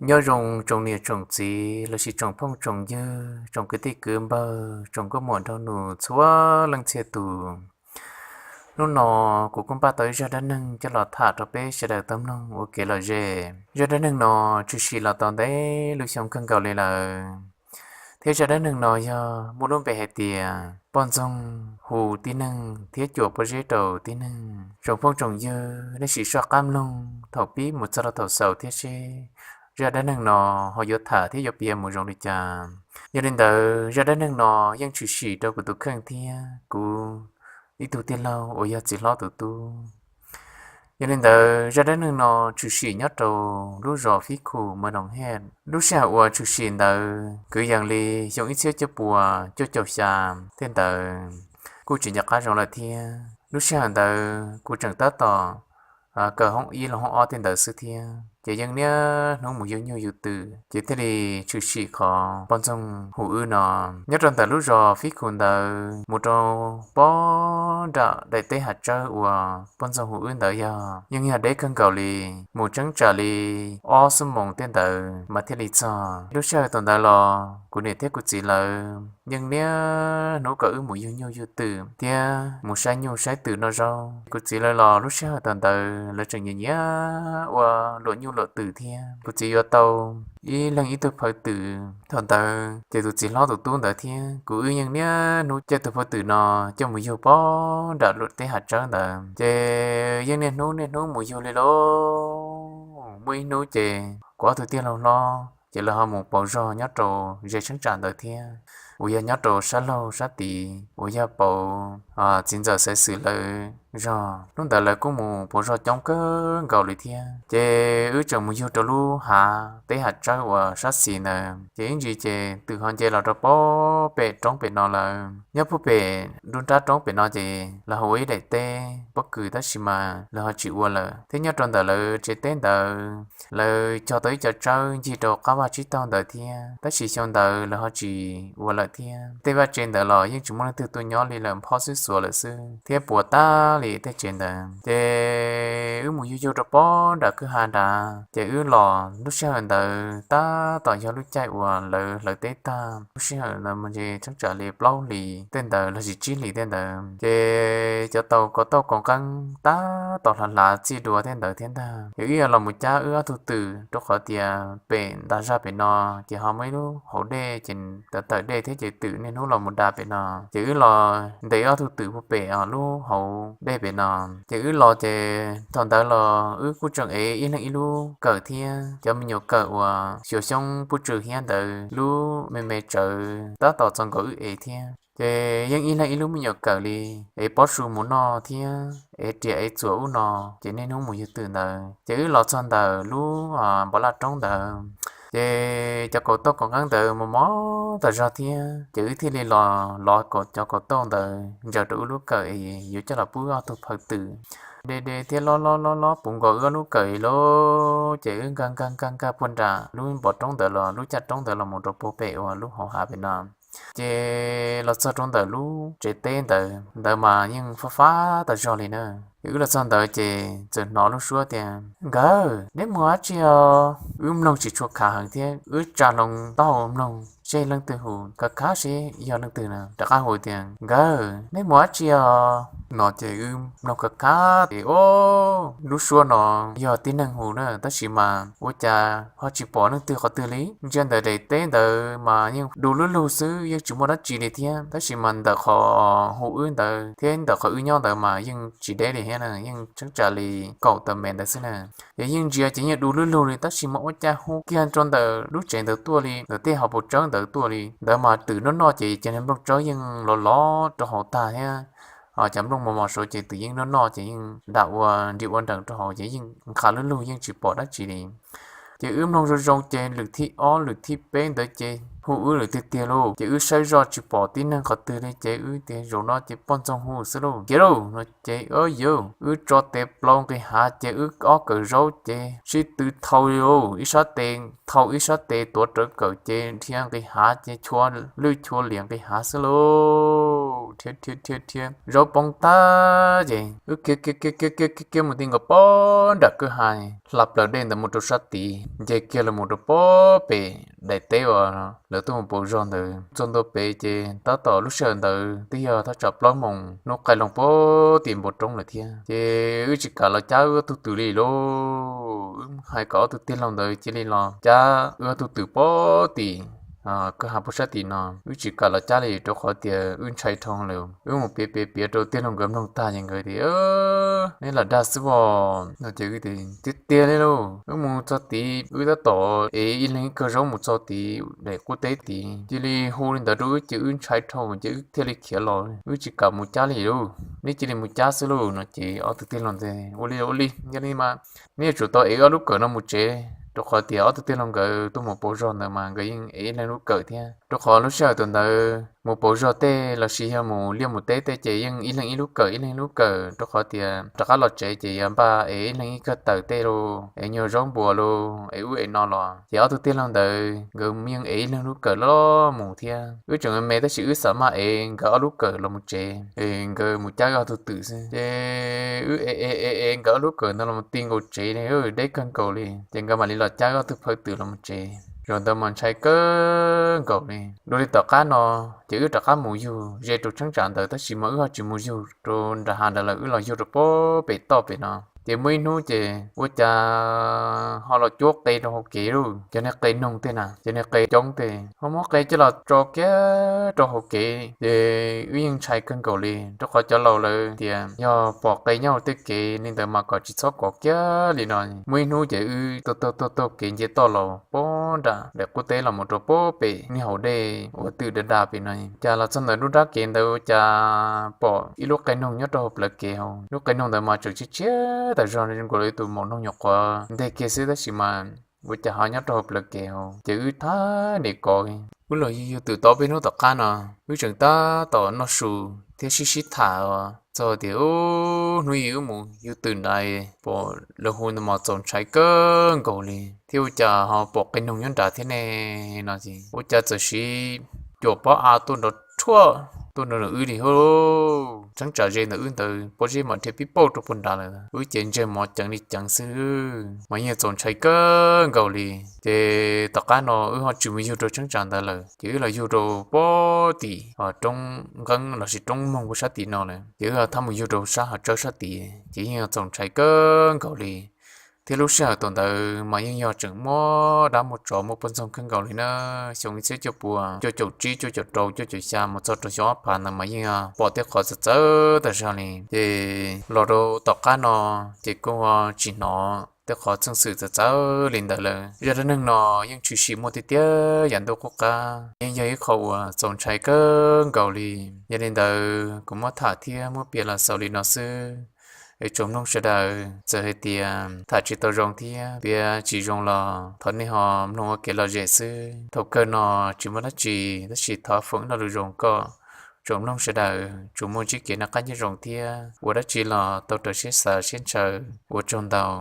Nyob zoo tsoom niam tsoom txiv lossis tsoom phooj tsoom ywg, tsoom kwv tij kwv npawg, tsoom nkauj muam nraug nus txhua leej txhia tus. Hnub no kuv kuj npaj tau ib zaj dab neeg coj los tham rau peb sawv daws tau mloog ua kev lom zem. Zaj dab neeg no tshwm sim los tau ntev lub xyoo kawg nkaus li lawm, thiab zaj dab neeg no yog muaj lub npe hais tias poj ntxoog hu tib neeg thiab cuam pob zeb rau tib neeg. Tsoom phooj tsoom ywg nej sim soj qab mloog thaum pib mus txog rau thaum xaus thiab seb zaj dab neeg no ho yuav tham thiab yuav piav mus zoo li cas. Yog li ntawd zaj dab neeg no yeej tshwm sim rau kuv tus kheej thiab kuv ib tug tij laug uas yog txiv hlob tus tub. Yog li ntawd zaj dab neeg no tshwm sim nyob rau lub zos Fib Khum, Mawv Noom Hej. Lub sij hawm uas tshwm sim ntawd kwv yees li xyoo ib txhiab cuaj puas cuaj caum xya tej ntawd, kuj tsis nco qab zoo lawm thiab. Lub sij hawm ntawd kuv tseem tab tom kawm hoob ib los hoob ob tej ntawd xwb thiab, ces yeej niaj hnub mus yug nyuj yug twm, ces thiaj li tshwm sim qhov poj ntxoog hu wb no. Nyob rau ntawm lub zos Fib Khum ntawd mus rau pob nram daim teb hav tsawb uas poj ntxoog hu wb ntawd yog yeej yog deb kawg nkaus li, mus tseeb tsam li ob xuab moos tej ntawd mas thiaj li txog. Lub sij hawm thaum ntawd los kuv niam thiab kuv txiv lawv yeej niaj hnub kom wb mus yug nyuj yug twm thiab mus saib nyuj saib twm noj zaub. Kuv txiv lawv los lub sij hawm thaum ntawd lawv tseem nyiam nyiam ua luam nyuj luam twm thiab. Kuv txiv yuav tau ib leeg ib tug phaw twm. Thaum ntawd ces tus txiv hlob tus tub ntawd thiab kuv wb yeej niaj hnub caij tus phaw twm no coj mus yug pob nram lub teb hav tsawb ntawd. Ces yeej niaj hnub niaj hnub mus yug li lauj. Muaj ib hnub ces kuv ob tug tij laug hlob ces lawv ho mus pauv zog nyob rau ze tsheb tsam ntawd thiab, uas yog nyob rau sab laug sab tid uas yog pauv txiv ntxawm Xaiv Xwm lawv zog. Hnub ntawd lawv kuj mus pauv zog coob kawg nkaus li thiab. Ces wb tseem mus yug rau lub hav teb hav tsawb uas sab xis ntawd, ces ib ntsis ces twm ho nce los rau pob pem roob pem no lawm. Nyob puag pem nruab nrab roob pem no ces lawv ho ua ib daim teb pob kws, tab sis mas lawv ho tsis ua lawm. Thiab nyob rau ntawm lawv tsev teb ntawd lawv cog tau ib co tsawb ncig rau qab vaj tsib taug ntawd thiab, tab sis xyoo ntawd lawv ho tsis ua lawm thiab. Tej vaj tsev ntawd los yeej tsis muaj leej twg tuaj nyob li lawm, phob xwb xuav lawm xwb thiab puas tag li tej tsev ntawd. Ces wb mus yug yug rau pob nram kwj ha nrad, ces wb los lub sij hawm ntawd tab tom yog lub caij uas lawv hlawv teb tag, lub sij hawm ntawd mas ntshe tsheeb tsam li plaub hlis tej ntawd los sis tsib hlis tej ntawd. Ces cov tau kov tauj kov nqeeb tab tom hlav hlav txij dua tej ntawd thiab ntag. Ces wb yuav los mus cab wb ob tug twm rau qhov tias pem nta zaj pem no ces ho muaj ib lub hauv dej, ces tawm tawm dej thiab ces twm niaj hnub los mus da pem no. Ces wb los ntes wb ob tug twm puag pem lub hauv dej pem no. Ces wb los ces thaum ntawd los wb kuj tseem ev ib leeg ib lub kawm thiab cov me nyuam kawm uas xyuas xyoob puj tswm hiab ntawd lub me me tsawv tab tom txaus nkaus wb ev thiab. Ces yeej ib leeg ib lub me nyuam kawm li, ev pob su mus noj thiab ev riam ev txuas ub no, ces niaj hnub mus yug twm ntawd. Ces wb los txog ntawm lub npov laj roob ntawd, ces cov kaus tauj kaus nqeeb ntawd mos mos tas zog thiab, ces wb thiaj li los lov cov kaus tauj ntawd ntsaws rau wb lub kawm es yuav coj los pub wb ob tug phaw twm. De de thiab lob lob lob lob puv nkaus wb ob lub kawm lauj, ces wb nkag nkag nkag nkag puag nram lub npov roob ntawd los lub caj roob ntawd los mus rau puag pem uas lub hauv hav pem no. Ces los txog rau ntawm lub tsev teb ntawd, ntawd mas yeej fab fab tas zog li na. Ces wb los txog ntawd ces txawm hnov lub suab tias, Nkawd, neb mus dab tsi os? Wb mloog tsis tshua khav heev thiab wb tsa hlo taub hau mloog seb leej twg hu, khav khav seb yog leej twg na. Rov qab hu tias, Nkawd, neb mus dab tsi os? No ces wb mloog khav khav es, o, lub suab no yog tib neeg hu na, tab sis mas ua cas ho tsis pom leej twg qhov twg li. Ntsia ntawm daim teb ntawd mas yeej du lub lug xwb, yeej tsis muaj dab tsi li thiab, tab sis mas ntawm qhov hu wb ntawd thiab ntawm qhov wb nyob ntawd mas yeej tsis deb li thiab na, yeej tsheeb tsam li kaum tawm mev ntawd xwb na. Ces yeej ntsia ces yeej du lub lug li, tab sis mas ua cas hu kiag rau ntawm lub tsev ntawd tuaj li, ntawm tej hauv paus tsawb ntawd tuaj li. Ntawd mas twm noj noj ces cov niag nplooj tsawb yeej lov lov rau hauv tag thiab. Cov nplooj mos mos saud ces twm yeej noj noj ces yeej dam ua nri ua nrees rau hauv ces yeej nqhis lub lug yeej tsis pom dab tsi li. Ces wb mloog zoo zoo ces lwm thib ob lwm thib peb ntawd ces hu wb lawm tiag tiag lauj. Ces wb saib zoj tsis pom tib neeg qhov twg li ces wb tias zaum no ces poj ntxoog hu xwb lauj. Kiav lauj no ces, o yauj, wb tso tes plaub nqis hav ces wb ob kawm zaub ces sib tw thau li lauj, ib sab tes thau ib sab tes tuav rawv kawm ces dhia nqis hav ces chua lwj chua liam nqis hav xwb lauj. Dhia dhia dhia dhia zaub poob tag ces wb kiag kiag kiag kiag kiag kiag mus ti nkaus pog nram kwj ha, hla plaws dej ntawd mus rau sab tid, nce kiag los mus rau pog pem daim teb uas lawv tuaj mus pauv zog ntawd. Txog ntua pem ces tab tom lub sij hawm ntawd twb yog thaj tsam plaub moos hnub qaij loo pog tim npoo roob lawm thiab. Ces wb tsis kam los cab wb ob tug twm li lauj. Wb hais kom ob tug tij laug ntawd cia li los cab wb ob tug twm pog tim kwj ha pog sab tim no. Wb tsis kam los cab li rau qhov tias wb ntshai dhau lawm. Wb mus piav piav piav rau tij laug nkawd mloog tag ces nkawd tias, neb lam dag xwb os no ces tiag tiag li lauj. Wb mus txog tid wb tab tom ev ib leeg ib kawm zaub mus txog tid daim qub teb tid cia li hu li ntawd rau wb ces wb ntshai dhau ces wb thiaj li khiav los, wb tsis kam mus cab li lauj. Neb cia li mus cab xwb lauj no ces ob tug tij laug ntawd ua li ua li, yog li mas neb yuav tsum tau ev ob lub kawm no mus tsev, rau qhov tias ob tug tij laug nkawd tuaj mus pauv zog ntawd mas nkawd yeej ev ib leeg lub kawm thiab. Rau qhov lub sij hawm ntawd mus pauv zog tej los sis yog mus liaj mus teb tej ces yeej ib leeg ib lub kawm ib leeg ib lub kawm, rau qhov tias rov qab los tsev ces yuav npaj ev ib leeg ib kawm taws tej los ev nyuag zaub npuas los ev ub ev no los. Ces ob tug tij laug ntawd nkawd yeej ev ib leeg lub kawm los mus thiab. Wb tseem me tab sis wb xav maj ev nkawd ob lub kawm los mus tsev es nkawd mus cab wb ob tug twm xwb. Ces wb ev ev ev nkawd ob lub kawm ntawd los mus ti nkaus tsev li, deb kawg nkaus li ces nkawd mam li los cab wb ob tug phaw twm los mus tsev. Zaum ntawd mas ntshai kawg nkaus li. Dua li tom qab no ces wb rov qab mus yug ze rau cheeb tsam ntawd tab sis mas wb ho tsis mus yug rau nram hav ntawd lawm, wb los yug rau pog pem toj pem no. Ces muaj ib hnub ces ua cas ho los cuab qe rau hauv kev lauj. Cov niag qe noog tej na, cov niag qe coob tej ho muab qe coj los tso kiag rau hauv kev ces wb yeej ntshai kawg nkaus li, rau qhov cov laus lawv tias yog pom qe nyob hauv tej kev li ntawd mas kom tsis txhob kov kiag li no. Muaj ib hnub ces wb taug taug taug kev nce toj los pog nram daim qub teb los mus rau pog pem niag hauv dej uas twm da da pem no. Cas los txog ntawm lub nrab kev ntawd ua cas pom ib lub qe noog nyob rau hauv plawv kev hauv. Lub qe noog ntawd mas tseem tshiab tshiab tas zog zoo nkaus li tus maum noog nyuam qhuav nteg kiag xwb tab sis mas ua cas ho nyob rau hauv plawv kev hauv. Ces wb thab nim kov, wb los yug yug twm tau peb hnub tom qab no, wb tseem tab tom noj su thiab sib sib tham txog tias hnub ib wb mus yug twm ntawd pom lawv hu ntawd mas txaus ntshai kawg nkaus li thiab ua cas ho pom qe noog nyob nrad thiab ne no es ua cas txawm siv cuam pob av tuaj nrov rhuaj tuaj nrov nram wb li hauv. Cheeb tsam ze ntawm wb ntawd pob zeb mas dhia pib pauj rau puag nrad lawm, wb ces ntsej mov ceev li ceev xwb, mas yeej txaus ntshai kawg nkaus li. Ces tom qab no wb ho tsis mus yug rau cheeb tsam ntawd lawm ces wb los yug rau pog tim roob nqeeb los sis roob moog pog sab tim no lawm ces wb ho thab mus yug rau sab hav tsawb sab tid ces yeej txaus ntshai kawg nkaus li. Thiab lub sij hawm thaum ntawd mas yeej yog tseem muaj dab muaj tsov muaj poj ntxoog kawg nkaus li na. Xyoo ib txhiab cuaj puas cuaj caum tsib cuaj caum rau cuaj caum xya mus txog rau xyoo ob phav ntawd mas yeej pom tej qhov txawv txawv tas zog li. Ces los rau tom qab no ces kuj tsis hnov tej qhov txheej xwm txawv txawv li ntawd lawm. Zaj dab neeg no yeej tshwm sim muaj tiag tiag yav ntuj qub qab, yeej yog ib qho uas txaus ntshai kawg nkaus li. Yog li ntawd kuv muab tham thiab muab piav los xaus li no xwb. Es tsoom mloog sawv daws txawm hais tias tham tsis tau zoo thiab piav tsis zoo los thov nej ho mloog ua kev lom zem xwb. Thaum kawg no tsis muaj dab tsi tab sis thov foom lo lus zoo kom tsoom mloog sawv daws tsuas muaj ntsib kev noj qab nyob zoo thiab ua dab tsi los tau raws siab xav siab ntshaw. Ua tsaug ntau.